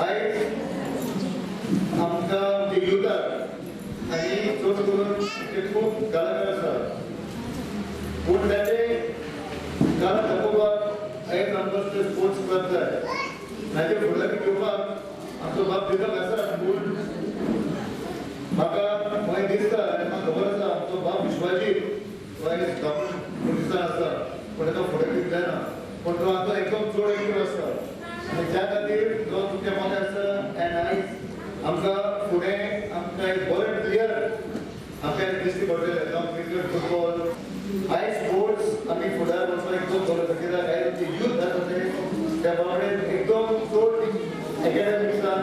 आयज आमकां आमच्या युथाक आनी चड करून ते खूब कलाकार आसात, पूण ताचे कला दाखोवपाक आयज आमकां ते स्पोर्ट्स क्लब जाय. ताचे फुडारी घेवपाक आमचो बाब दिपक आसा, पूण म्हाका मागीर दिसता आनी म्हाका खबर आसा, आमचो बाब विश्वाजीत तो आयज गव्हर्मेंट पुलिसान आसा, पूण ताका फुडें जायना, पूण तो आतां एकदम चड एक्टीव आसता आनी त्या खातीर जो तुमच्या मतां आसा. आनी आयज आमकां फुडें आमकां एक बरें क्लियर आमकां एक दिश्टी पडटलें, जावं क्रिकेट, फुटबॉल. आयज स्पोर्ट्स आमी फुडार वचपाक एकदम बरो आसा, कित्याक आयज आमचे यूथ आसा ते त्या प्रमाणे एकदम चड एकेडमिक्सान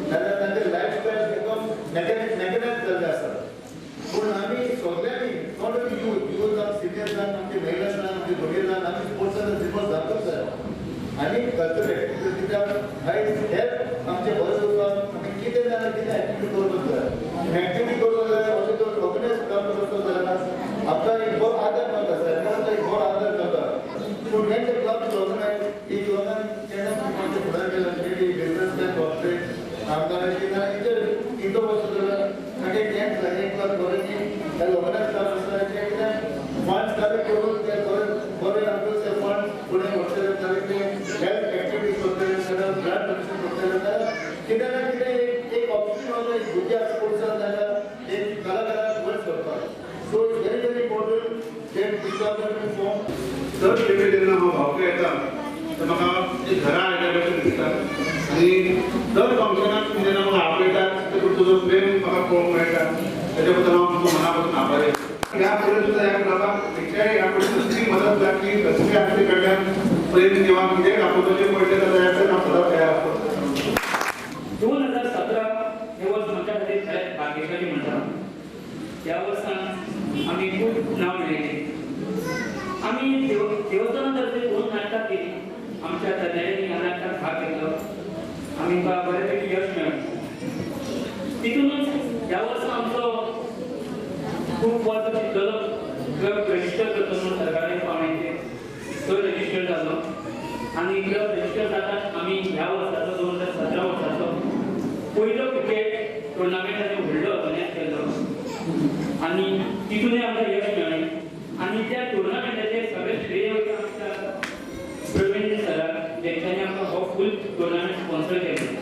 नाजाल्यार तांचे लायफस्टायल एकदम मेकॅनायज जाल्ले आसा. पूण आमी सगळ्यांनी, not only youth, youth सिनियर्सान, आमचे महिलासान, आमचे वडीलान, आमी स्पोर्ट्सान इन्वॉल्व जावंकूच जाय आनी कल्चरल एक्टिविटीज, कित्याक आयज हेल्थ आमचें बरें उरपाक आमी कितें जाल्यार कितें एक्टिविटी करपाक जाय. एक्टिविटी करपाक जाय अशें तर ऑर्गनायज काम करतलो जाल्यार आमकां एक बरो आदार मेळटा, सरकाराचो एक बरो आदार मेळटा. पूण when the club is organized, एक लोकांक केन्ना मातशें फुडार केला, मे बी बिजनेसमॅन, कॉर्पोरेट आमदाराची ना इतर वचत जाल्यार तांकां एक कॅम्प जाय, एक क्लब बरें की ऑर्गनायज क्लब आसा, ते कितें फंड्स कलेक्ट करून ते बरें बरें आमकां ते फंड्स फुडें व्हरतले जाल्यार ते हेल्थ एक्टिविटीज करतले जाल्यार, ब्लड डोनेशन करतले जाल्यार, कितें ना कितें एक एक ऑप्शन मेळटा एक भुरग्याक स्पोर्ट्सान जाल्यार एक कलाकाराक वयर सरपाक. So it's very very important that this club form. दर खेपे जेन्ना हांव भावके येता तर म्हाका एक घरा आयल्या भशेन दिसता आनी दर फंक्शनाक तुमी जेन्ना म्हाका आपयतात ते तुजो प्रेम म्हाका पळोवंक मेळटा, ताच्या बद्दल हांव तुमचो मना पासून आभारी आसा. ह्या फुडें सुद्दां ह्या क्लबाक खंयच्याय ह्या फुडें कसली मदत लागली, कसली आमचे कडल्यान प्रेम किंवा कितेंय दाखोवपाचें पडलें जाल्यार हांव सदांच तयार आसतलो. 2017 हे वर्स आमच्या खातीर खरेंच भाग्यशाली म्हणटा. ह्या वर्सान आमी खूब नांव मेळयलें. आमी देवस्थाना तर्फे दोन नाटकां केली. आमच्या तरणाट्यांनी ह्या नाटकात भाग घेतलो, आमकां बऱ्यापैकी यश मेळ्ळें. तितूनच ह्या वर्सा आमचो खूब वर्स चिंतलेलो क्लब रजिस्टर करतलो म्हणून सरकारी पावण्याचेर, तो रजिस्टर जालो आनी क्लब रजिस्टर जाताच आमी ह्या वर्साचो, 2017 वर्साचो पयलो क्रिकेट टुर्नामेंट आमी व्हडलो ऑर्गनायज केल्लो आनी तितूनय आमकां यश मेळ्ळें. आनी त्या टुर्नामेंटाचें सगळें श्रेय वयता आमच्या प्रवीण सराक, जेंच्यांनी आमकां हो फूल टुर्नामेंट स्पॉन्सर केल्लो.